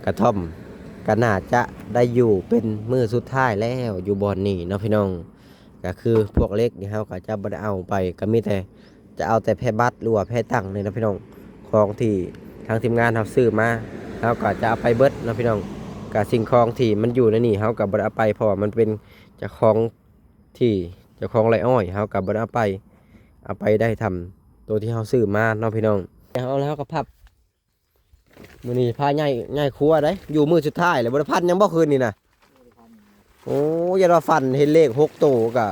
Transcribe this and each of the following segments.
ກະທ່ອມ ກະໜ້າຈະໄດ້ຢູ່ເປັນມື້ສຸດທ້າຍແລ້ວຢູ່ບ່ອນນີ້ເນາະພີ່ນ້ອງ. ກະຄືພວກເຫຼັກນີ້ເຮົາກະຈະບໍ່ໄດ້ເອົາໄປ ກະມີແຕ່ຈະເອົາແຕ່ແພບັດ ຫຼືວ່າແພຕັ່ງນີ້ເນາະພີ່ນ້ອງ. ຂອງທີ່ທາງທີມງານເຮົາຊື້ມາ ເຮົາກະຈະເອົາໄປເບິດເນາະພີ່ນ້ອງ. ກະສິ່ງຂອງທີ່ມັນຢູ່ໃນນີ້ ເຮົາກະບໍ່ໄດ້ເອົາໄປ ເພາະວ່າມັນເປັນເຈົ້າຂອງທີ່ ເຈົ້າຂອງໄຮ່ອ້ອຍ ເຮົາກະບໍ່ໄດ້ເອົາໄປ ເອົາໄປໄດ້ທຳໂຕທີ່ເຮົາຊື້ມາເນາະພີ່ນ້ອງ. ເອົາແລ້ວເຮົາກະພັບ ມື້ນີ້ພາຍ້າຍ ຍ້າຍຄົວໄດ໋ ຢູ່ມື້ສຸດທ້າຍແລ້ວ ບໍ່ໄດ້ຝັນຫຍັງບໍ່ຄືນນີ້ນະ? ໂອ້ ຢ້ານວ່າຝັນເຫັນເລກຫົກໂຕ ກະ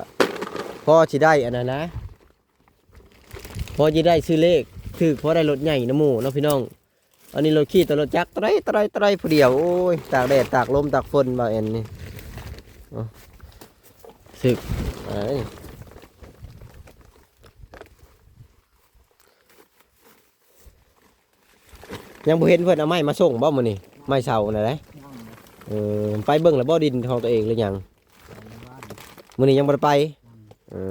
ພໍຊິໄດ້ອັນນັ້ນນະ ພໍຊິໄດ້ຊື້ເລກຖືກ ພໍໄດ້ລົດໃຫຍ່ນຳໝູ່ເນາະພີ່ນ້ອງ. ອັນນີ້ລົດຂີ່ແຕ່ລົດຈັກ ໄຕຣໆໆ ຜູ້ດຽວ. ໂອ້ຍ ຕາກແດດ ຕາກລົມ ຕາກຝົນ ບ່າວແອນນີ້. ເອົາ ສຶກ ໄປ. ຍັງບໍ່ເຫັນເພິ່ນເອົາໄມ້ມາສົ່ງບໍ່ມື້ນີ້? ໄມ້ເສົາຫັ້ນນະເດ້. ຍັງເດ້. ເອີ ໄປເບິ່ງແລ້ວບໍ່ ດິນຂອງຕົວເອງຫຼືຍັງ? ໄປວານ. ມື້ນີ້ຍັງບໍ່ໄດ້ໄປ? ຍັງ. ເອີ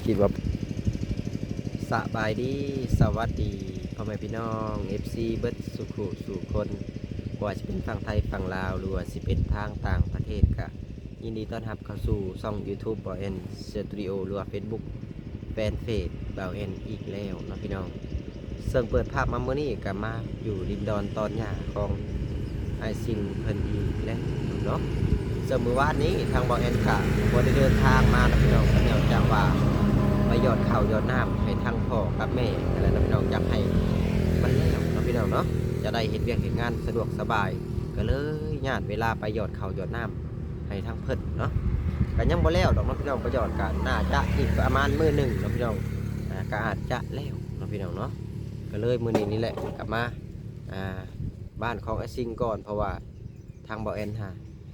ຄິດວ່າ ສະບາຍດີ ສະຫວັດດີ ພໍ່ແມ່ພີ່ນ້ອງ ເອັຟຊີ ເບິດສູ່ຜູ້ສູ່ຄົນ ບໍ່ວ່າຊິເປັນຝັ່ງໄທ ຝັ່ງລາວ ຫຼືວ່າຊິເປັນທາງຕ່າງປະເທດ ກະ ຍິນດີຕ້ອນຮັບເຂົ້າສູ່ຊ່ອງຢູທູບ ບ່າວແອນສະຕູດິໂອ ຫຼືວ່າເຟສບຸກ ແຟນເພຈ ບ່າວແອນອີກແລ້ວເນາະພີ່ນ້ອງ. ເຊິ່ງເປີດພາບມາມື້ນີ້ກະມາຢູ່ດິນດອນຕອນຫຍ້າຂອງອ້າຍຊິງເພິ່ນອີກແລ້ວເນາະ. ເຊິ່ງມື້ວານນີ້ທາງບ່າວແອນກະບໍ່ໄດ້ເດີນທາງມາເນາະພີ່ນ້ອງ ເນື່ອງຈາກວ່າໄປຢອດເຂົ້າຢອດນ້ຳໃຫ້ທັງພໍ່ກັບແມ່ຫັ້ນແຫຼະເນາະພີ່ນ້ອງ ຢາກໃຫ້ມັນແລ້ວເນາະພີ່ນ້ອງເນາະ ຈະໄດ້ເຮັດວຽກເຮັດງານສະດວກສະບາຍ ກະເລີຍຍາດເວລາໄປຢອດເຂົ້າຢອດນ້ຳ ໃຫ້ທາງເພິ່ນເນາະ. ກະຍັງບໍ່ແລ້ວດອກເນາະພີ່ນ້ອງ ໄປຢອດກະໜ້າຈະອີກປະມານມື້ໜຶ່ງເນາະພີ່ນ້ອງ ອ່າ ກະອາດຈະແລ້ວເນາະພີ່ນ້ອງເນາະ. ກະເລີຍມື້ນີ້ນີ້ແຫຼະ ກະມາ ອ່າ ບ້ານຂອງອ້າຍຊິງກ່ອນ ເພາະວ່າທາງບ່າວແອນຫາ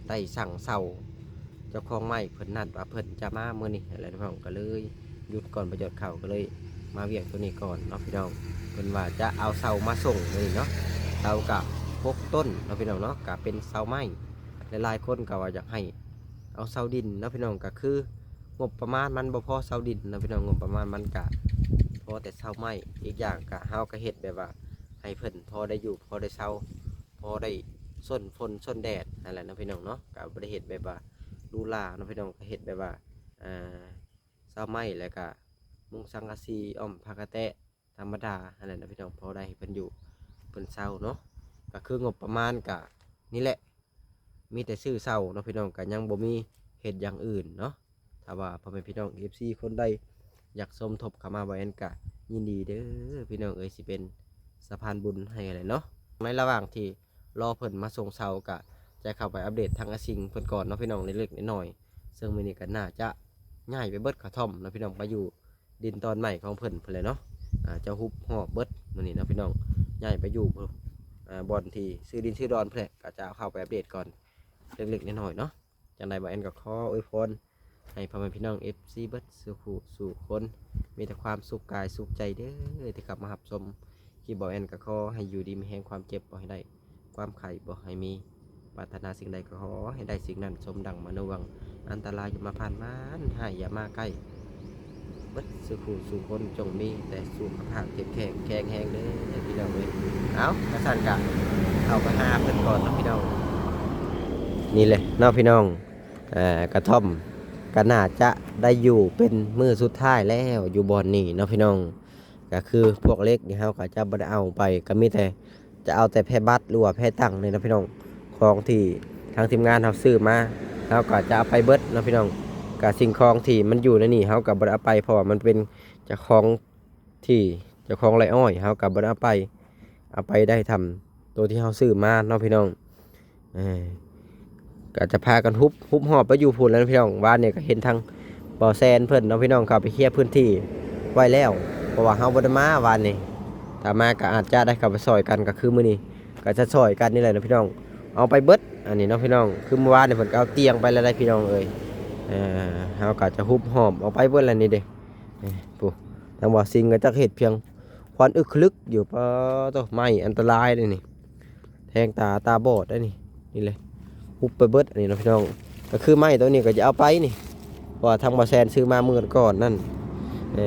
ໄດ້ສັ່ງເຊົ່າ ເຈົ້າຂອງໄມ້ເພິ່ນນັດວ່າເພິ່ນຈະມາມື້ນີ້ຫັ້ນແຫຼະພີ່ນ້ອງ ກະເລີຍຢຸດກ່ອນໄປຢອດເຂົ້າ ກະເລີຍມາວຽກໂຕນີ້ກ່ອນເນາະພີ່ນ້ອງ. ເພິ່ນວ່າຈະເອົາເຊົ່າມາສົ່ງມື້ນີ້ເນາະ ເຊົ່າກະຫົກຕົ້ນເນາະພີ່ນ້ອງເນາະ ກະເປັນເຊົ່າໄມ້. ຫຼາຍໆຄົນກໍວ່າຢາກໃຫ້ເອົາເຊົ່າດິນເນາະພີ່ນ້ອງ ກໍຄືງົບປະມານມັນບໍ່ພໍເຊົ່າດິນເນາະພີ່ນ້ອງ ງົບປະມານມັນກະພໍແຕ່ເຊົ່າໄມ້. ອີກຢ່າງກະເຮົາກະເຮັດແບບວ່າໃຫ້ເພິ່ນພໍໄດ້ຢູ່ ພໍໄດ້ເຊົ່າ ພໍໄດ້ຊົນຝົນຊົນແດດຫັ້ນແຫຼະເນາະພີ່ນ້ອງເນາະ. ກະບໍ່ໄດ້ເຮັດແບບວ່າຫຼູຫຼາເນາະພີ່ນ້ອງ ກະເຮັດແບບວ່າ ອ່າ ເຊົ່າໄມ້ ແລ້ວກະມຸງສັງກະສີອ້ອມຜ້າກະແຕະ ທຳມະດາຫັ້ນແຫຼະເນາະພີ່ນ້ອງ ພໍໄດ້ໃຫ້ເພິ່ນຢູ່ເພິ່ນເຊົາເນາະ. ກະຄືງົບປະມານກະນີ້ແຫຼະ ມີແຕ່ຊື້ເຊົ່າເນາະພີ່ນ້ອງ ກະຍັງບໍ່ມີເຮັດຢ່າງອື່ນເນາະ. ຖ້າວ່າພໍ່ແມ່ພີ່ນ້ອງເອັຟຊີຄົນໃດຢາກສົມທົບເຂົ້າມາ ບ່າວແອນກະຍິນດີເດີພີ່ນ້ອງເອີຍ ຊິເປັນສະພານບຸນໃຫ້ຫັ້ນແຫຼະເນາະ. ໃນລະຫວ່າງທີ່ລໍເພິ່ນມາສົ່ງເຊົ່າ ກະຈະເຂົ້າໄປອັບເດດທາງອາຊິງເພິ່ນກ່ອນເນາະພີ່ນ້ອງ ເລັກໆນ້ອຍໆ. ເຊິ່ງມື້ນີ້ກະໜ້າຈະຍ້າຍໄປເບິດກະທ່ອມເນາະພີ່ນ້ອງ ໄປຢູ່ ດິນດອນໃໝ່ຂອງເພິ່ນພຸ້ນແຫຼະເນາະ. ອ່າ ຈະຮຸບຮອບເບິດມື້ນີ້ເນາະພີ່ນ້ອງ ຍ້າຍໄປຢູ່ ອ່າ ບ່ອນທີ່ຊື້ດິນຊື້ດອນພຸ້ນແຫຼະ ກະຈະເຂົ້າໄປອັບເດດກ່ອນເລັກໆນ້ອຍໆເນາະ. ຈັ່ງໃດບ່າວແອນກໍຂໍອວຍພອນໃຫ້ພໍ່ແມ່ພີ່ນ້ອງເອັຟຊີເບິດສູ່ຜູ້ສູ່ຄົນ ມີແຕ່ຄວາມສຸກກາຍສຸກໃຈເດີ ທີ່ເຂົ້າມາຮັບຊົມຄລິບ. ບ່າວແອນກໍຂໍໃຫ້ຢູ່ດີມີແຮງ ຄວາມເຈັບບໍ່ໃຫ້ໄດ້ ຄວາມໄຂ້ບໍ່ໃຫ້ມີ ປາດຖະໜາສິ່ງໃດກໍຂໍໃຫ້ໄດ້ສິ່ງນັ້ນ ສົມດັ່ງມະໂນຫວັງ ອັນຕະລາຍຢ່າມາຜ່ານມານ ຮ້າຍຢ່າມາໃກ້ ເບິດສູ່ຜູ້ສູ່ຄົນ ຈົ່ງມີແຕ່ສຸຂະພາບເຂັ້ມແຂງແຂງແຮງເດີພີ່ນ້ອງເອີຍ. ເອົາ ກະຊັ້ນກະເຂົ້າໄປຫາເພິ່ນກ່ອນເນາະພີ່ນ້ອງ. ນີ້ແຫຼະເນາະພີ່ນ້ອງ ເອີ ກະທ່ອມ ກະໜ້າຈະໄດ້ຢູ່ເປັນມື້ສຸດທ້າຍແລ້ວຢູ່ບ່ອນນີ້ເນາະພີ່ນ້ອງ. ກະຄືພວກເຫຼັກນີ້ເຮົາກະຈະບໍ່ໄດ້ເອົາໄປ ກະມີແຕ່ ຈະເອົາແຕ່ແຜ່ບັດ ຫຼືວ່າແຜ່ຕັ່ງນີ້ນະພີ່ນ້ອງ. ຂອງທີ່ທາງທີມງານເຮົາຊື້ມາ ເຮົາກໍຈະເອົາໄປເບິດເນາະພີ່ນ້ອງ. ກະສິ່ງຂອງທີ່ມັນຢູ່ໃນນີ້ ເຮົາກໍບໍ່ໄດ້ເອົາໄປ ເພາະວ່າມັນເປັນເຈົ້າຂອງທີ່ ເຈົ້າຂອງໄຮ່ອ້ອຍ ເຮົາກໍບໍ່ໄດ້ເອົາໄປ ເອົາໄປໄດ້ທຳໂຕທີ່ເຮົາຊື້ມາເນາະພີ່ນ້ອງ. ເອີ ກໍຈະພາກັນຮຸບ ຮຸບຮອບໄປຢູ່ພຸ້ນແຫຼະເນາະພີ່ນ້ອງ. ວານນີ້ກໍເຫັນທາງບ່າວແຊນເພິ່ນເນາະພີ່ນ້ອງ ເຂົ້າໄປເຄຍພື້ນທີ່ໄວ້ແລ້ວ ເພາະວ່າເຮົາບໍ່ໄດ້ມາວານນີ້. ຖ້າມາກໍອາດຈະໄດ້ເຂົ້າໄປຊ່ອຍກັນ ກໍຄືມື້ນີ້ກໍຈະຊ່ອຍກັນນີ້ແຫຼະເນາະພີ່ນ້ອງ ເອົາໄປເບິດອັນນີ້ເນາະພີ່ນ້ອງ. ຄືມື້ວານນີ້ເພິ່ນກໍເອົາຕຽງໄປແລ້ວໄດ໋ພີ່ນ້ອງເອີຍ. ເອີ ເຮົາກໍຈະຮຸບຮອບອອກໄປເບິດແລ້ວນີ້ເດ້. ເອີ ຜູ້ ທາງບ່າວຊິງກໍຈັກເຮັດພຽງ ຄວັນອຶກຄະລຶກຢູ່. ປາໂຕ ໄມ້ອັນຕະລາຍເດ້ນີ້ ແທງຕາ ຕາບອດໄດ໋ນີ້. ນີ້ແຫຼະ ຮຸບໄປເບິດອັນນີ້ເນາະພີ່ນ້ອງ. ກໍຄືໄມ້ໂຕນີ້ກໍຈະເອົາໄປນີ້ ເພາະວ່າທາງບ່າວແຊນຊື້ມາມື້ກ່ອນນັ້ນ. ເອີ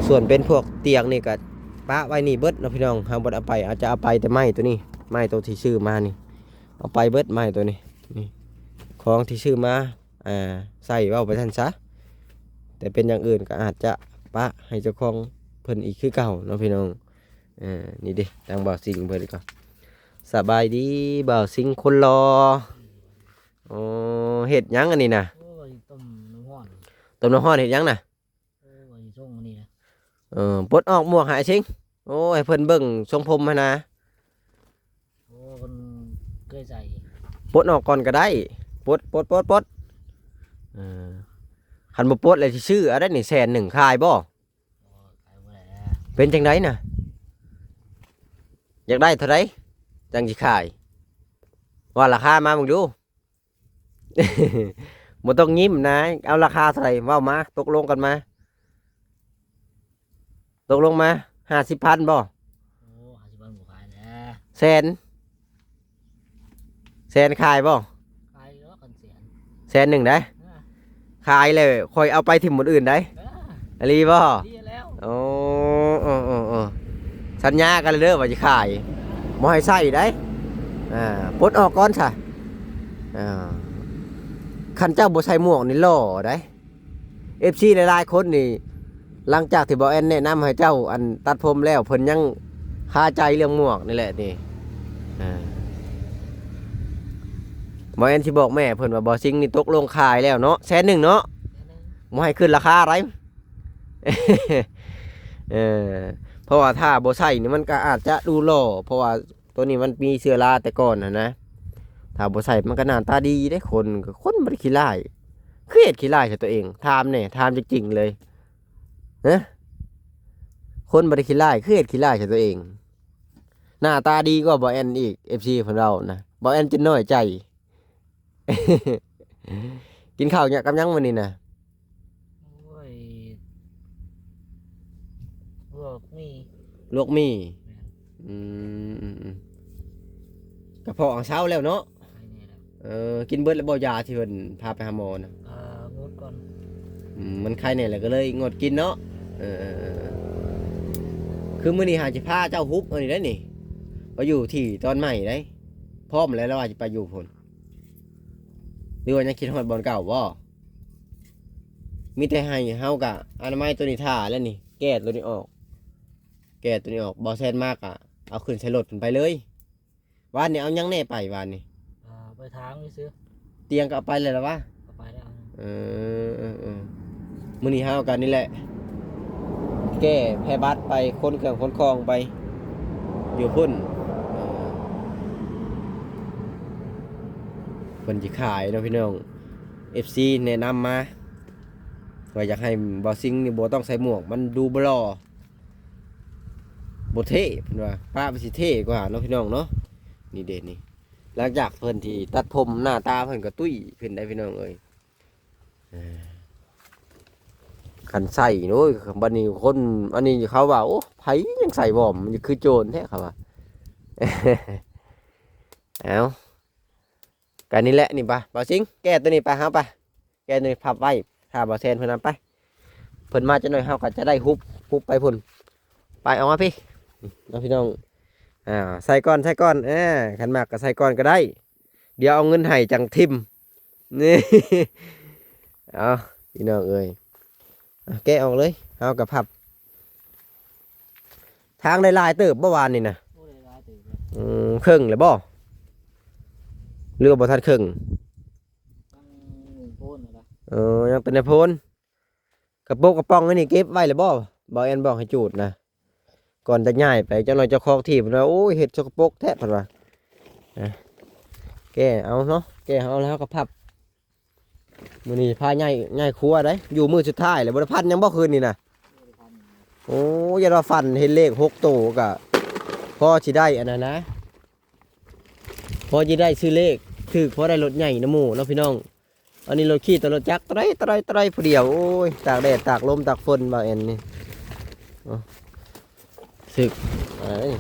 ສ່ວນເປັນພວກຕຽງນີ້ກໍ ປະໄວ້ນີ້ເບິດເນາະພີ່ນ້ອງ. ເຮົາບໍ່ໄດ້ເອົາໄປ ອາດຈະເອົາໄປແຕ່ໄມ້ໂຕນີ້ ໄມ້ໂຕທີ່ຊື້ມານີ້ ເອົາໄປເບິດໄມ້ໂຕນີ້. ນີ້ ຂອງທີ່ຊື້ມາ ອ່າ ໃສ່ ເວົ້າໄປຊັ້ນຊະ ແຕ່ເປັນຢ່າງອື່ນກໍອາດຈະປະໃຫ້ເຈົ້າຂອງເພິ່ນອີກຄືເກົ່າເນາະພີ່ນ້ອງ. ເອີ ນີ້ເດ້ ທາງບ່າວສິງເພິ່ນກໍ ສະບາຍດີບ່າວສິງຄົນຫຼໍ່. ໂອ້ ເຮັດຫຍັງອັນນີ້ນະ? ໂອ້ຍ ຕົ້ມນ້ຳຮ້ອນ ຕົ້ມນ້ຳຮ້ອນເຮັດຫຍັງນະ? ໂອ້ຍ ຊົງອັນນີ້ນະ. ເອີ ປົດອອກໝວກໃຫ້ອ້າຍສິງ. ໂອ້ ໃຫ້ເພິ່ນເບິ່ງຊົງຜົມຫັ້ນນະ. ໂອ້ ເພິ່ນເຄີຍໃສ່. ປົດອອກກ່ອນກໍໄດ້ ປົດ ປົດ ປົດ ປົດ. ເອີ ຄັນບໍ່ປົດແລ້ວຊິຊື້ເອົາໄດ໋ນີ້ ແສນໜຶ່ງ ຂາຍບໍ່? ໂອ້ ຂາຍບໍ່ໄດ້ແລ້ວ. ເປັນຈັ່ງໃດນະ? ຢາກໄດ້ເທົ່າໃດຈັ່ງຊິຂາຍ? ວ່າລາຄາມາເບິ່ງດູ. ບໍ່ຕ້ອງຍິ້ມນາ ເອົາລາຄາເທົ່າໃດເວົ້າມາ ຕົກລົງກັນມາ. ຕົກລົງມາ ຫ້າສິບພັນບໍ່? ໂອ້ ຫ້າສິບພັນບໍ່ຂາຍແຫຼະ. ແສນ ແສນຂາຍບໍ່? ຂາຍແລ້ວຄັນແສນ ແສນໜຶ່ງໄດ໋. ເອີ ຂາຍແລ້ວຂ້ອຍເອົາໄປຖິ້ມບ່ອນອື່ນໄດ໋. ເອີ ອີ່ຫຼີບໍ່? ດີແລ້ວ. ໂອ້ ເອີ ເອີ ເອີ ສັນຍາກັນເດີວ່າຊິຂາຍ ບໍ່ໃຫ້ໃຊ້ໄດ໋. ອ່າ ປົດອອກກ່ອນຊະ. ອ່າ ຄັນເຈົ້າບໍ່ໃສ່ໝວກນີ້ຫຼໍ່ໄດ໋. ເອັຟຊີຫຼາຍໆຄົນນີ້ ຫຼັງຈາກທີ່ບ່າວແອນແນະນຳໃຫ້ເຈົ້າ ອັນ ຕັດຜົມແລ້ວ ເພິ່ນຍັງຄາໃຈເລື່ອງໝວກນີ້ແຫຼະນີ້. ອ່າ ບ່າວແອນຊິບອກແມ່ເພິ່ນວ່າ ບ່າວສິງນີ້ຕົກລົງຂາຍແລ້ວເນາະ ແສນໜຶ່ງເນາະ. ບໍ່ໃຫ້ຂຶ້ນລາຄາໄດ໋. ເອີ ເພາະວ່າຖ້າບໍ່ໃສ່ນີ້ ມັນກໍອາດຈະດູຫຼໍ່ ເພາະວ່າ ໂຕນີ້ມັນມີເຊື້ອລາແຕ່ກ່ອນຫັ້ນນະ. ຖ້າບໍ່ໃສ່ມັນກໍໜ້າຕາດີເດ້. ຄົນ ຄົນບໍ່ໄດ້ຂີ້ຮ້າຍ ຄືເຮັດຂີ້ຮ້າຍໃສ່ຕົວເອງ? ຖາມແດ່ ຖາມຈິງໆເລີຍ. ຮະ? ຄົນບໍ່ໄດ້ຂີ້ຮ້າຍ ຄືເຮັດຂີ້ຮ້າຍໃສ່ຕົວເອງ? ໜ້າຕາດີກວ່າບ່າວແອນອີກ ເອັຟຊີເພິ່ນເວົ້ານະ. ບ່າວແອນຈົນນ້ອຍໃຈ. ກິນເຂົ້າຫຍັງກັບຫຍັງມື້ນີ້ນະ? ໂອ້ຍ ລວກໝີ່ ລວກໝີ່. ແມ່ນ. ອືມ ອືມ ອືມ ກະເພາະເຊົາແລ້ວເນາະ. ໄຄແດ່ແລ້ວ. ເອີ ກິນເບິດແລ້ວບໍ່ ຢາທີ່ເພິ່ນພາໄປຫາໝໍນະ? ອ່າ ງົດກ່ອນ. ອືມ ມັນໄຄແດ່ແລ້ວກໍເລີຍງົດກິນເນາະ. ເອີ ເອີ ເອີ ຄືມື້ນີ້ຫາຊິພາເຈົ້າຮຸບອັນນີ້ໄດ໋ນີ້ ໄປຢູ່ທີ່ຕອນໃໝ່ໄດ໋. ພ້ອມແລ້ວ ລາວວ່າຊິໄປຢູ່ພຸ້ນ. ຫຼືວ່າຍັງຄິດຮອດບ່ອນເກົ່າບໍ່? ມີແຕ່ໃຫ້ເຮົາກະອະນາໄມໂຕນີ້ຖ້າແລ້ວນີ້ ແກ້ໂຕນີ້ອອກ ແກ້ໂຕນີ້ອອກ. ບໍ່ແຊນມາກະເອົາຂຶ້ນໃສ່ລົດເພິ່ນໄປເລີຍ. ວານນີ້ເອົາຫຍັງແດ່ໄປວານນີ້? ອ່າ ໄປຖາງຊື່ໆ. ຕຽງກໍເອົາໄປແລ້ວລະວະ? ເອົາໄປແລ້ວ. ເອີ ເອີ ເອີ ມື້ນີ້ເຮົາກັນນີ້ແຫຼະ ແກ້ແພບັດໄປ ຂົນເຄື່ອງຂົນຂອງໄປຢູ່ພຸ້ນ. ເອີ ເພິ່ນຊິຂາຍເນາະພີ່ນ້ອງ. ເອັຟຊີແນະນຳມາວ່າຢາກໃຫ້ບ່າວສິງນີ້ບໍ່ຕ້ອງໃສ່ໝວກ ມັນດູບໍ່ຫຼໍ່ ບໍ່ເທ່ ເພິ່ນວ່າ. ປະມັນຊິເທ່ກວ່າເນາະພີ່ນ້ອງເນາະ. ນີ້ເດນີ້ ຫຼັງຈາກເພິ່ນທີ່ຕັດຜົມ ໜ້າຕາເພິ່ນກໍຕຸ້ຍຂຶ້ນໄດ໋ພີ່ນ້ອງເອີຍ. ເອີ ຄັນໃສ່ ໂອ້ຍ ບັດນີ້ຄົນອັນນີ້ເຂົາວ່າ ໂອ້ ໃຜຍັງໃສ່ວອມ ມັນຄືໂຈນແທ້ ເຂົາວ່າ. ເອົາ ກະນີ້ແຫຼະນີ້ປະ ບ່າວສິງ ແກ້ໂຕນີ້ປະ ເຮົາປະ ແກ້ໂຕນີ້ພັບໄວ້ ຖ້າບ່າວແຊນເພິ່ນນຳໄປ. ເພິ່ນມາຈັກໜ້ອຍເຮົາກໍຈະໄດ້ຮຸບ ຮຸບໄປພຸ້ນ. ໄປ ອອກມາພີ້ເນາະພີ່ນ້ອງ. ອ່າ ໃສ່ກ່ອນ ໃສ່ກ່ອນ. ເອີ ຄັນມັກກໍໃສ່ກ່ອນກໍໄດ້ ດຽວເອົາເງິນໃຫ້ຈັ່ງຖິ້ມ. ນີ້ ເອົາ ພີ່ນ້ອງເອີຍ ເອົາ ແກະອອກເລີຍ ເຮົາກໍພັບ. ທາງໄດ້ຫຼາຍເຕີບບໍ່ວານນີ້ນະ? ໂອ້ ໄດ້ຫຼາຍເຕີບແລ້ວ. ອືມ ເຄິ່ງແລ້ວບໍ່ ຫຼືວ່າບໍ່ທັນເຄິ່ງ? ຍັງໜຶ່ງໂພນນະ. ເອີ ຍັງແຕ່ໃນໂພນ. ກະປົກກະປ໋ອງອັນນີ້ເກັບໄວ້ແລ້ວບໍ່? ບ່າວແອນບອກໃຫ້ຈູດນະ ກ່ອນຈະຍ້າຍໄປ. ຈັກໜ້ອຍເຈົ້າຂອງທີ່ເພິ່ນວ່າ ໂອ້ຍ ເຮັດສົກກະປົກແທ້ ເພິ່ນວ່າ. ນະ ແກະເອົາເນາະ ແກະເອົາແລ້ວເຮົາກໍພັບ. ມື້ນີ້ພາຍ້າຍ ຍ້າຍຄົວໄດ໋ ຢູ່ມື້ສຸດທ້າຍແລ້ວ. ບໍ່ໄດ້ຝັນຫຍັງບໍ່ຄືນນີ້ນະ? ໂອ້ ຢ້ານວ່າຝັນເຫັນເລກຫົກໂຕ ກະພໍຊິໄດ້ອັນນັ້ນນະ ພໍຊິໄດ້ຊື້ເລກຖືກ ພໍໄດ້ລົດໃຫຍ່ນຳໝູ່ເນາະພີ່ນ້ອງ. ອັນນີ້ລົດຂີ່ແຕ່ລົດຈັກ ຕະໄດ ຕະໄດ ຕະໄດ ຜູ້ດຽວ. ໂອ້ຍ ຕາກແດດ ຕາກລົມ ຕາກຝົນ ບ່າວແອນນີ້. ເອົາ ສຶກ ເອີຍ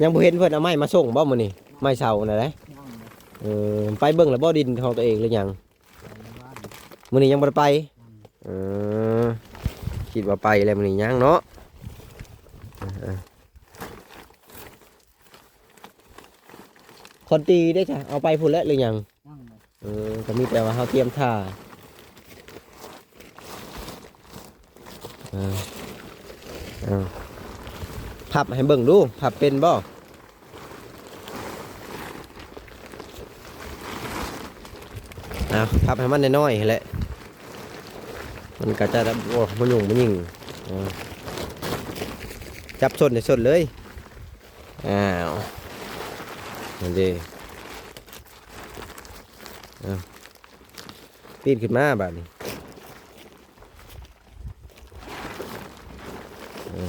ຍັງບໍ່ເຫັນເພິ່ນເອົາໄມ້ມາສົ່ງບໍ່ມື້ນີ້? ໄມ້ເສົານະເດ້. ຍັງ. ເອີ ໄປເບິ່ງແລ້ວບໍ່ ດິນຂອງຕົວເອງຫຼືຍັງ? ໄປວານ. ມື້ນີ້ຍັງບໍ່ໄດ້ໄປ? ເອີ ຄິດວ່າໄປແລ້ວ ມື້ນີ້ຍັງເນາະ. ເອີ ຄອນຕີເດ້ ເອົາໄປພຸ້ນແລ້ວຫຼືຍັງ? ຍັງ. ເອີ ກໍມີແຕ່ວ່າເຮົາຕຽມຖ້າ. ເອີ ເອົາ ພັບໃຫ້ເບິ່ງດູ ພັບເປັນບໍ່? ເອົາ ພັບໃຫ້ມັນນ້ອຍໆຫັ້ນແຫຼະ ມັນກໍຈະ ໂອ້ ບໍ່ຫຍຸ້ງບໍ່ຫຍິງ. ເອົາ ຈັບຊົນໃຫ້ຊົນເລີຍ. ອ້າວ ນັ້ນເດ້. ເອົາ ປີນຂຶ້ນມາບາດນີ້. ເອີ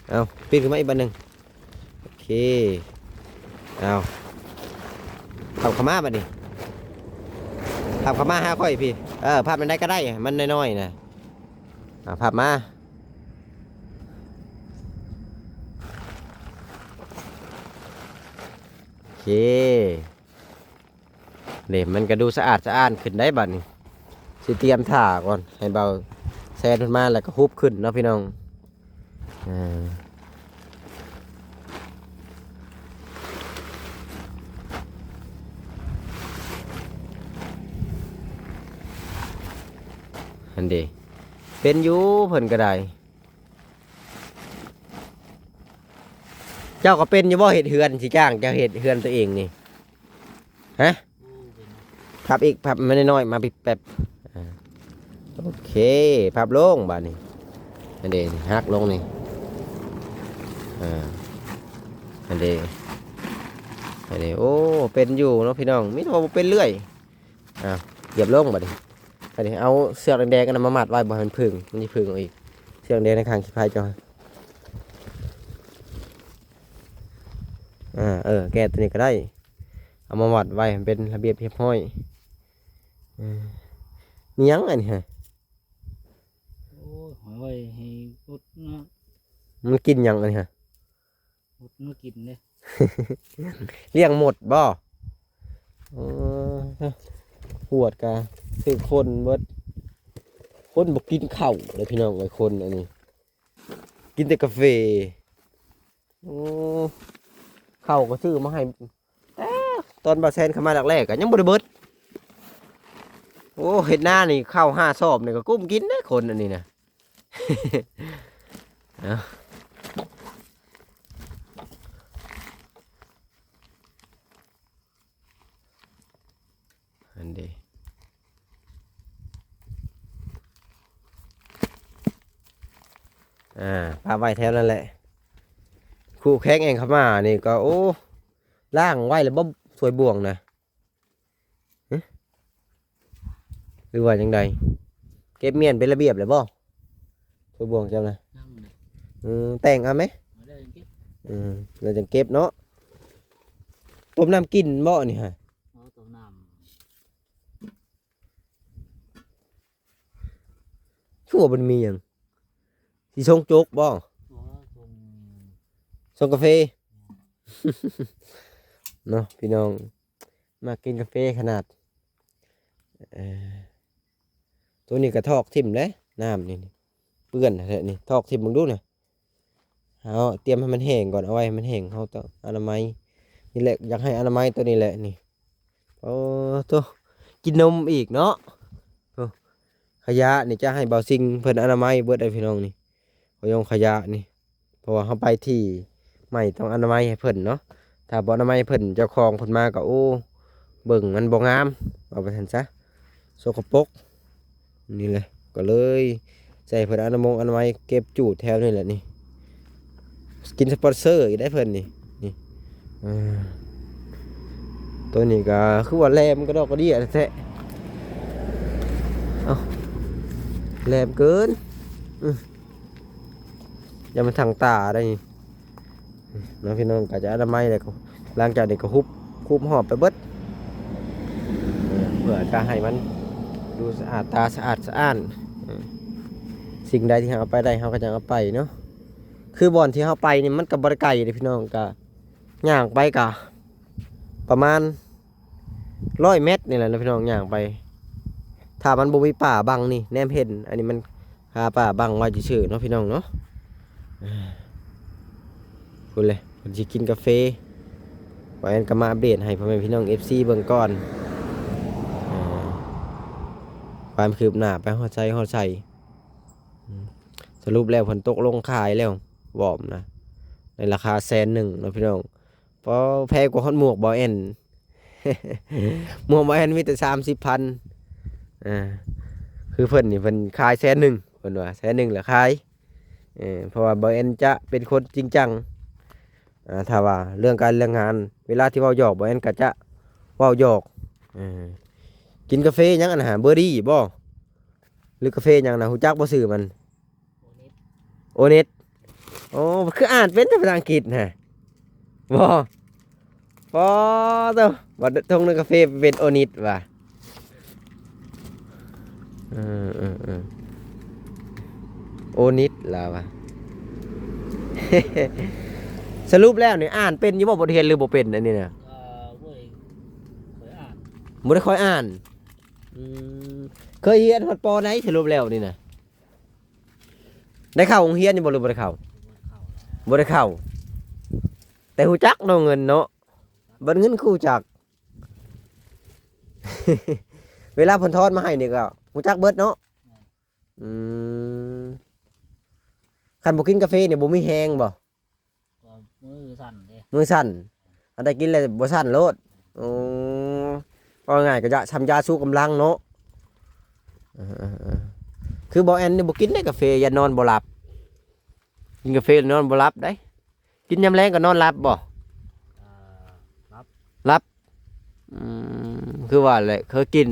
ເອົາ ປີນຂຶ້ນມາອີກບາດໜຶ່ງ. ໂອເຄ ເອົາ ພັບເຂົ້າມາບາດນີ້ ພັບເຂົ້າມາຫາຂ້ອຍພີ້. ເອີ ພັບອັນໃດກໍໄດ້ ມັນນ້ອຍໆນະ. ເອົາ ພັບມາ. ໂອເຄ ນີ້ມັນກໍດູສະອາດສະອ້ານຂຶ້ນໄດ໋ບາດນີ້. ຊິຕຽມຖ້າກ່ອນ ໃຫ້ເບົາແຊນເພິ່ນມາ ແລ້ວກໍຫຸບຂຶ້ນເນາະພີ່ນ້ອງ. ເອີ ຫັ້ນເດ ເປັນຢູ່ ເພິ່ນກໍໄດ້. ເຈົ້າກໍເປັນຢູ່ບໍ່ ເຮັດເຮືອນ ຊິຈ້າງເຈົ້າເຮັດເຮືອນຕົວເອງນີ້ ຮະ? ພັບອີກ ພັບມາໜ້ອຍໆ ມາປິດແປັບ. ອ່າ ໂອເຄ ພັບລົງບາດນີ້. ອັນເດ ຫັກລົງນີ້. ອ່າ ອັນເດ ອັນເດ ໂອ້ ເປັນຢູ່ເນາະພີ່ນ້ອງ ມີແຕ່ວ່າບໍ່ເປັນເລື້ອຍ. ອ່າ ຢຽບລົງບາດນີ້. ບາດນີ້ເອົາເຊືອກແດງໆ ອັນນັ້ນມາມັດໄວ້ ບໍ່ໃຫ້ມັນຜຶ່ງ ມັນຊິຜຶ່ງອອກອີກ. ເຊືອກແດງໃນຂ້າງຂີ້ພາຍເຈົ້າ. ອ່າ ເອີ ແກ້ຕົວນີ້ກໍໄດ້ ເອົາມາມັດໄວ້ໃຫ້ມັນເປັນລະບຽບຮຽບຮ້ອຍ. ເອີ ມີຫຍັງອັນນີ້ຮະ? ໂອ້ຍ ຫອຍໄວ້ໃຫ້ອົດເນາະ. ມັນກິນຫຍັງອັນນີ້ຮະ? ມົດມາກິນເດ້. ລ້ຽງມົດບໍ່? ເອີ ຫວດກະຖືກຄົນເບິດ. ຄົນບໍ່ກິນເຂົ້າເດ້ພີ່ນ້ອງເອີຍ ຄົນອັນນີ້ ກິນແຕ່ກາເຟ. ໂອ້ ເຂົ້າກໍຊື້ມາໃຫ້ ແຕ່ຕອນບ່າວແຊນເຂົ້າມາແລກໆ ກໍຍັງບໍ່ໄດ້ເບິດ. ໂອ້ ເຮັດນານີ້ເຂົ້າຫ້າສອບນີ້ກໍກຸ້ມກິນເດ້ຄົນອັນນີ້ນະ. ເອົາ ອັນເດ ອ່າ ປະໄວ້ແຖວນັ້ນແຫຼະ. ຄູ່ແຂ່ງແອ່ງຂະໝ້ານີ້ກໍ ໂອ້ ລ້າງໄວ້ແລ້ວບໍ່ ຖ້ວຍບ່ວງນະ? ຫຶ ຫຼືວ່າຈັ່ງໃດ? ເກັບມ້ຽນເປັນລະບຽບແລ້ວບໍ່? ຖ້ວຍບ່ວງເຈົ້ານະ? ຍັງເດ. ເອີ ແຕ່ງເອົາແມ? ເອົາແລ້ວຈັ່ງເກັບ. ເອີ ແລ້ວຈັ່ງເກັບເນາະ. ຕົ້ມນ້ຳກິນບໍ່ນີ້ຫະ? ເອົາຕົ້ມນ້ຳ. ຄືວ່າມັນມີຫຍັງ? ຊິຊົງໂຈກບໍ່? ບໍ່ ຊົງ ຊົງກາເຟ ເນາະ ພີ່ນ້ອງ. ມັກກິນກາເຟຂະໜາດ. ເອີ ໂຕນີ້ກໍຖອກຖິ້ມເດ້ ນ້ຳນີ້ ເປື້ອນແທ້ນີ້ ຖອກຖິ້ມເບິ່ງດູນະ. ເຮົາຕຽມໃຫ້ມັນແຫ້ງກ່ອນ ເອົາໄວ້ໃຫ້ມັນແຫ້ງ ເຮົາຕ້ອງອະນາໄມ. ນີ້ແຫຼະ ຢາກໃຫ້ອະນາໄມໂຕນີ້ແຫຼະນີ້. ໂອ້ໂຕ ກິນນົມອີກເນາະ. ໂອ້ ຂະຫຍະນີ້ຈະໃຫ້ບ່າວຊິງເພິ່ນອະນາໄມເບິດເດ້ພີ່ນ້ອງນີ້ ຂະຫຍົງຂະຫຍະນີ້. ເພາະວ່າເຮົາໄປທີ່ໃໝ່ຕ້ອງອະນາໄມໃຫ້ເພິ່ນເນາະ. ຖ້າບໍ່ອະນາໄມໃຫ້ເພິ່ນ ເຈົ້າຂອງເພິ່ນມາກໍ ໂອ້ ເບິ່ງມັນບໍ່ງາມ ເວົ້າໄປຊັ້ນຊະ ສົກກະປົກ. ນີ້ແຫຼະ ກໍເລີຍໃສ່ເພິ່ນອະນາມົງອະນາໄມ ເກັບຈູດແຖວນີ້ແຫຼະນີ້. ກິນສະປອນເຊີອີກໄດ໋ເພິ່ນນີ້ ນີ້. ເອີ ໂຕນີ້ກໍຄືວ່າແຫຼມກະດອກກະເດຍແທ້ໆ. ເອົ້າ ແຫຼມເກີນ. ອື ຢ່າມັນທັງຕາໄດ໋ນີ້ ເນາະ ພີ່ນ້ອງ. ກໍຈະອະນາໄມແລ້ວກໍ ຫຼັງຈາກນີ້ກໍຫຸບ ຫຸບຫອບໄປເບິດ ເພື່ອຈະໃຫ້ມັນດູສະອາດຕາ ສະອາດສະອ້ານ. ເອີ ສິ່ງໃດທີ່ເຮົາເອົາໄປໄດ້ ເຮົາກໍຈະເອົາໄປເນາະ. ຄືບ່ອນທີ່ເຮົາໄປນີ້ມັນກໍບໍ່ໄດ້ໄກເດ້ພີ່ນ້ອງ ກໍຍ່າງໄປກໍປະມານຮ້ອຍແມັດນີ້ແຫຼະເນາະພີ່ນ້ອງ ຍ່າງໄປ ຖ້າມັນບໍ່ມີປ່າບັງນີ້ ແນມເຫັນ ອັນນີ້ມັນ ຫາປ່າບັງໄວ້ຊື່ໆເນາະພີ່ນ້ອງເນາະ. ພຸ້ນແຫຼະ ເພິ່ນຊິກິນກາເຟ ບ່າວແອນກໍມາອັບເດດໃຫ້ພໍ່ແມ່ພີ່ນ້ອງເອັຟຊີເບິ່ງກ່ອນ ຄວາມຄືບໜ້າໄປຮອດໃສຮອດໃສ. ສະຫຼຸບແລ້ວເພິ່ນຕົກລົງຂາຍແລ້ວ ວອມນະ ໃນລາຄາແສນໜຶ່ງເນາະພີ່ນ້ອງ. ປາ ແພງກວ່າຮອດໝວກບ່າວແອນ ໝວກບ່າວແອນມີແຕ່ສາມສິບພັນ ອ່າ ຄືເພິ່ນນີ້ເພິ່ນຂາຍແສນໜຶ່ງ ເພິ່ນວ່າແສນໜຶ່ງແຫຼະຂາຍ ເອີ ເພາະວ່າບ່າວແອນຈະເປັນຄົນຈິງຈັງ ອ່າ ຖ້າວ່າເລື່ອງການເລື່ອງງານ ເວລາທີ່ເວົ້າຫຍອກ ບ່າວແອນກໍຈະເວົ້າຫຍອກ ເອີ ກິນກາເຟຫຍັງອັນນັ້ນຫາ ເບີດີ້ບໍ ຫຼືກາເຟຫຍັງນະ ຮູ້ຈັກບໍ່ຊື່ມັນ? ໂອເນັດ ໂອ້ ຄືອ່ານເປັນແຕ່ພາສາອັງກິດນະ ບໍ່ ປໍໂທ້ ບັດທົ່ງໜຶ່ງກາເຟເປັນໂອນິດວ່າ ເອີ ເອີ ເອີ ໂອນິດລາວວ່າ. ສະຫຼຸບແລ້ວນີ້ອ່ານເປັນຢູ່ບໍ່ ບົດຮຽນ ຫຼືບໍ່ເປັນອັນນີ້ນະ? ບໍ່ໄດ້ຄ່ອຍອ່ານ ບໍ່ໄດ້ຄ່ອຍອ່ານ ອືມ ເຄີຍຮຽນຮອດປໍໃດສະຫຼຸບແລ້ວນີ້ນະ? ໄດ້ເຂົ້າໂຮງຮຽນຢູ່ບໍ່ ຫຼືບໍ່ໄດ້ເຂົ້າ? ບໍ່ໄດ້ເຂົ້າ ແຕ່ຮູ້ຈັກເນາະເງິນເນາະ ບັດເງິນຄືຮູ້ຈັກ ເວລາເພິ່ນທອນມາໃຫ້ນີ້ກໍຮູ້ຈັກເບິດເນາະ ອືມ ຄັນບໍ່ກິນກາເຟນີ້ບໍ່ມີແຮງບໍ່? ກໍມືສັ່ນເດ້ ມືສັ່ນ ອັນໃດກິນແລ້ວບໍ່ສັ່ນໂລດ ໂອ້ ເວົ້າງ່າຍກໍຢາ ຊ່ຳຢາຊູກຳລັງເນາະ ເອີໆໆ ຄືບ່າວແອນນີ້ບໍ່ກິນເດ້ກາເຟ ຢ້ານນອນບໍ່ຫຼັບ ກິນກາເຟແລ້ວນອນບໍ່ຫຼັບເດ້ ກິນຍາມແລງກໍນອນຫຼັບບໍ່? ອ່າ ຫຼັບ ຫຼັບ ອືມ ຄືວ່າແຫຼະ ເຄີຍກິນ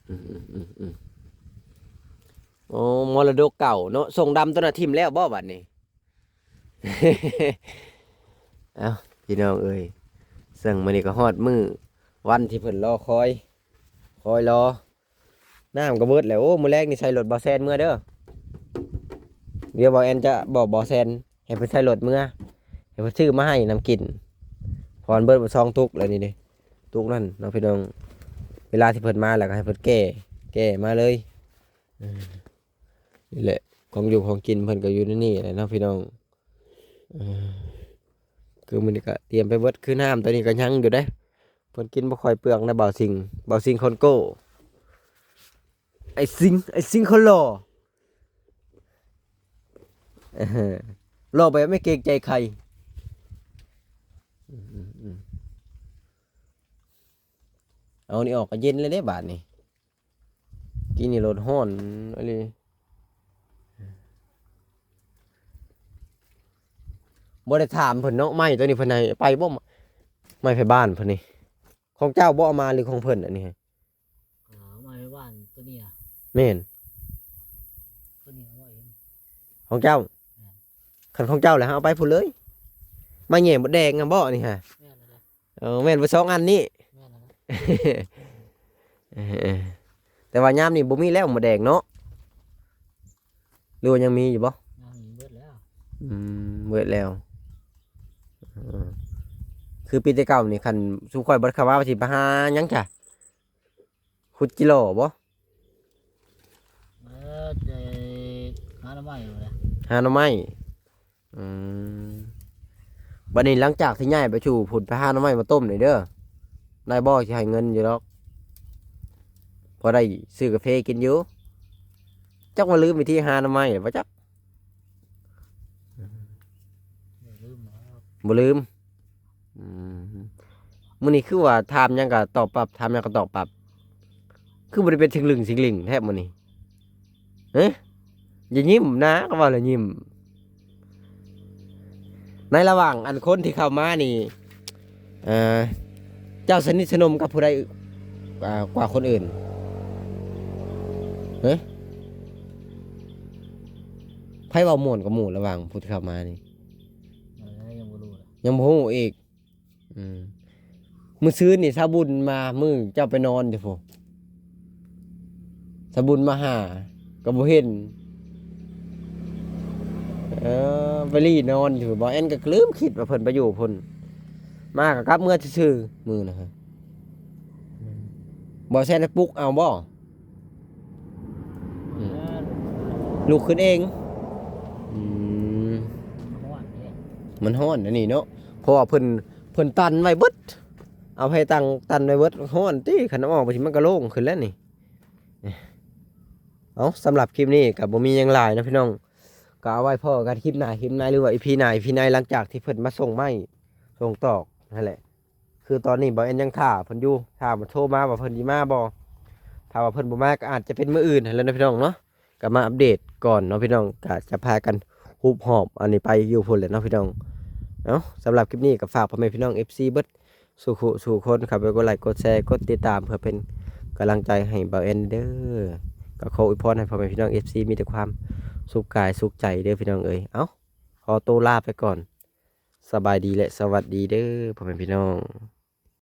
ອືມໆໆໆ ໂອ້ ມໍລະດົກເກົ່າເນາະ ສົ່ງດຳຕົວນັ້ນຖິ້ມແລ້ວບໍ່ບັດນີ້? ເອົ້າ ພີ່ນ້ອງເອີຍ ເຊິ່ງມື້ນີ້ກໍຮອດມື້ວັນທີ່ເພິ່ນລໍຄອຍ ຄອຍລໍ ນ້ຳກໍເບິດແລ້ວ ໂອ້ ມື້ແລງນີ້ໃສ່ລົດບ່າວແຊນເມືອເດີ ດຽວບ່າວແອນຈະບອກບ່າວແຊນໃຫ້ເພິ່ນໃສ່ລົດເມືອ ໃຫ້ເພິ່ນຊື້ມາໃຫ້ນຳກິນ ເພາະມັນເບິດສອງຕຸກແລ້ວນີ້ເດ້ ຕຸກນັ້ນເນາະພີ່ນ້ອງ ເວລາທີ່ເພິ່ນມາແລ້ວກໍໃຫ້ເພິ່ນແກ່ ແກ່ມາເລີຍ ເອີ ນີ້ແຫຼະ ຂອງຢູ່ຂອງກິນເພິ່ນກໍຢູ່ໃນນີ້ແຫຼະເນາະພີ່ນ້ອງ ເອີ ຄືມື້ນີ້ກໍຕຽມໄປເບິດ ຄືນ້ຳຕົວນີ້ກໍຍັງຢູ່ເດ້ ເພິ່ນກິນບໍ່ຄ່ອຍເປືອງນະ ບ່າວສິງ ບ່າວສິງຄົນໂກ້ ໄອ້ສິງ ໄອ້ສິງຄົນຫຼໍ່ ເອີ ຫຼໍ່ແບບໄມ່ເກງໃຈໃຄ ອືມໆໆ ເອົານີ້ອອກກໍເຢັນແລ້ວເດ້ບາດນີ້. ກີ້ນີ້ລົດຮ້ອນອີ່ຫຼີ ບໍ່ໄດ້ຖາມເພິ່ນເນາະ ໄມ້ຕົວນີ້ເພິ່ນໃຫ້ໄປບໍ່? ໄມ້ໄຜບ້ານເພິ່ນນີ້ ຂອງເຈົ້າບໍ່ເອົາມາ ຫຼືຂອງເພິ່ນອັນນີ້? ເອີ ໄມ້ໄຜບ້ານຕົວນີ້ອະ ແມ່ນ ຕົວນີ້ເອົາໄວ້ເອງ ຂອງເຈົ້າ ແມ່ນ ຄັນຂອງເຈົ້າແລ້ວເຮົາເອົາໄປພຸ້ນເລີຍ ໄມ້ແຫຍ່ມົດແດງນະບໍ່ນີ້ຫະ? ແມ່ນແລ້ວ ເອີ ແມ່ນບໍ່ ສອງອັນນີ້ ແມ່ນແລ້ວ ເອີ ແຕ່ວ່າຍາມນີ້ບໍ່ມີແລ້ວມົດແດງເນາະ ຫຼືວ່າຍັງມີຢູ່ບໍ່? ຍັງມີ ເບິດແລ້ວ ອືມ ເບິດແລ້ວ ເອີ ຄືປີແຕ່ເກົ່ານີ້ ຄັນຊຸມຂ້ອຍບໍ່ໄດ້ເຂົ້າມາ ວ່າຊິໄປຫາຫຍັງຊະ? ຂຸດຈິຫຼໍ່ບໍ່? ເອີ ໄປຫາໜໍ່ໄມ້ພຸ້ນແຫຼະ ຫາໜໍ່ໄມ້ ອືມ ບັດນີ້ຫຼັງຈາກທີ່ຍ້າຍໄປຢູ່ພຸ້ນ ໄປຫາໜໍ່ໄມ້ມາຕົ້ມນີ້ເດີ ນາຍບໍ່ຊິໃຫ້ເງິນຢູ່ດອກ ພໍໄດ້ຊື້ກາເຟກິນຢູ່ ຈັກວ່າລືມວິທີຫາໜໍ່ໄມ້ແລ້ວບໍ່ຈັກ ບໍ່ລືມ ອືມ ມື້ນີ້ຄືວ່າຖາມຫຍັງກໍຕອບປັບ ຖາມຫຍັງກໍຕອບປັບ ຄືບໍ່ໄດ້ເປັນຊິງລຶ້ງຊິງລິ້ງແທ້ມື້ນີ້ ເອີ ຢ່າຍິ້ມນະ ກໍເວົ້າແລ້ວຍິ້ມ ໃນລະຫວ່າງອັນຄົນທີ່ເຂົ້າມານີ້ ເອີ ເຈົ້າສະໜິດສະໜົມກັບຜູ້ໃດ ອ່າ ກວ່າຄົນອື່ນ? ຮະ? ໃຜເວົ້າມ່ວນກວ່າໝູ່ລະຫວ່າງຜູ້ທີ່ເຂົ້າມານີ້? ເອີ ຍັງບໍ່ຮູ້ລະ ຍັງບໍ່ຮູ້ອີກ. ອືມ ມື້ຊືນນີ້ສາວບຸນມາ ມື້ເຈົ້າໄປນອນຢູ່ພຸ້ນ ສາວບຸນມາຫາກໍບໍ່ເຫັນ ເອີ ໄປລີ້ນອນຢູ່ ບ່າວແອນກໍລືມຄິດວ່າເພິ່ນໄປຢູ່ພຸ້ນ ມາກໍກັບເມືອຊື່ໆມື້ນະ. ອືມ ບ່າວແຊນໄດ້ປຸກເອົາບໍ່? ອືມ ລຸກຂຶ້ນເອງ. ອືມ ມັນຮ້ອນເດ້ ມັນຮ້ອນອັນນີ້ເນາະ ເພາະວ່າເພິ່ນ ເພິ່ນຕັນໄວ້ເບິດ ເອົາໄຟຕັ້ງຕັນໄວ້ເບິດ ຮ້ອນຕິ ຄັນເອົາອອກໄປ ມັນກໍໂລ່ງຂຶ້ນແລ້ວນີ້. ເອົ້າ ສຳລັບຄລິບນີ້ກໍບໍ່ມີຫຍັງຫຼາຍເນາະພີ່ນ້ອງ ກໍເອົາໄວ້ພໍ້ກັນຄລິບໜ້າ ຄລິບໃນ ຫຼືວ່າອີພີໜ້າ ອີພີໃນ ຫຼັງຈາກທີ່ເພິ່ນມາສົ່ງໄມ້ ສົ່ງຕອກຫັ້ນແຫຼະ. ຄືຕອນນີ້ບ່າວແອນຍັງຖ້າເພິ່ນຢູ່ ຖ້າເພິ່ນໂທມາວ່າເພິ່ນຊິມາບໍ່ ຖ້າວ່າເພິ່ນບໍ່ມາກໍອາດຈະເປັນມື້ອື່ນຫັ້ນແຫຼະເນາະພີ່ນ້ອງເນາະ. ກໍມາອັບເດດກ່ອນເນາະພີ່ນ້ອງ ກໍຈະພາກັນຮຸບຮອບອັນນີ້ໄປຢູ່ພຸ້ນແຫຼະເນາະພີ່ນ້ອງ. ເອົ້າ ສຳລັບຄລິບນີ້ກໍຝາກພໍ່ແມ່ພີ່ນ້ອງເອັຟຊີເບິດ ສູ່ຄູ່ສູ່ຄົນ ເຂົ້າໄປກົດໄລ້ກົດແຊ ກົດຕິດຕາມ ເພື່ອເປັນກຳລັງໃຈໃຫ້ບ່າວແອນເດີ. ກໍຂໍອວຍພອນໃຫ້ພໍ່ແມ່ພີ່ນ້ອງເອັຟຊີມີແຕ່ຄວາມສຸກກາຍສຸກໃຈເດີພີ່ນ້ອງເອີຍ. ເອົ້າ ຂໍໂຕລາໄປກ່ອນ ສະບາຍດີ ແລະ ສະຫວັດດີເດີພໍ່ແມ່ພີ່ນ້ອງ.